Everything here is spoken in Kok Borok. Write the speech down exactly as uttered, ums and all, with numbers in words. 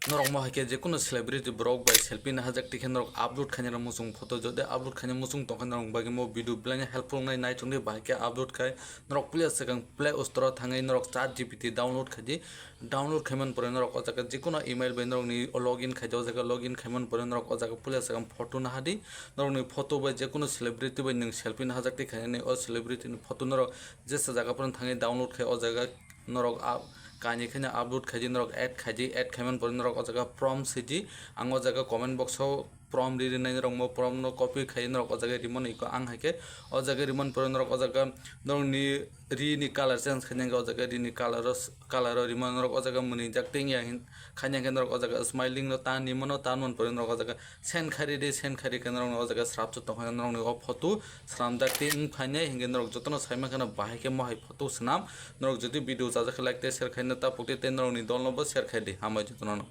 Norok mo hai khe je kono celebrity borok bai selfie na hajak tikhe norok upload khaina rok muchung photo, jodi upload khaina muchung tongkha norok bagwi mo video belai no helpful wngnai, naichung di bahai khe upload khai norok puila swkang Play Store o thangwi norok Chat G P T download khai di, download khai man pore norok o jaga je kono email bai norok ni login khai di, o jaga login khai man pore norok o jaga puila swkang photo na hadi, norok ni photo bai je kono celebrity bai nwng selfie na hajak tikhainani o celebrity ni photo norok jesa jaga phano thangwi download khai o jaga norok a-, kainwi khaino upload khaidi, norok add khaidi, add khaiman pore norok o jaga prompt sidi, ang o jaga comment box o prompt ri rinai norok mo prompt no copy khai norok o jaga rimani iko ang hai khe o jaga rimani pore norok o jaga norokni ri ni color change khaina hwnkhe o jaga ri ni color o, color o rimani norok o jaga mwnwi jak tengya hin khaina hwnkhe norok o jaga smiling no tan rimano, tan man pore norok o jaga send khai ridi, send khai rikhe norok o jaga srapsa tongkha norokni o photo swnamjak tei wng phainai hinkhe norok jotono saimankhe no bahai khe mohai photo swnam. Norok jodi video chajak khe like tei share khaina tapuk di tei norokni dolno bo share khai di. Hambai jotono no.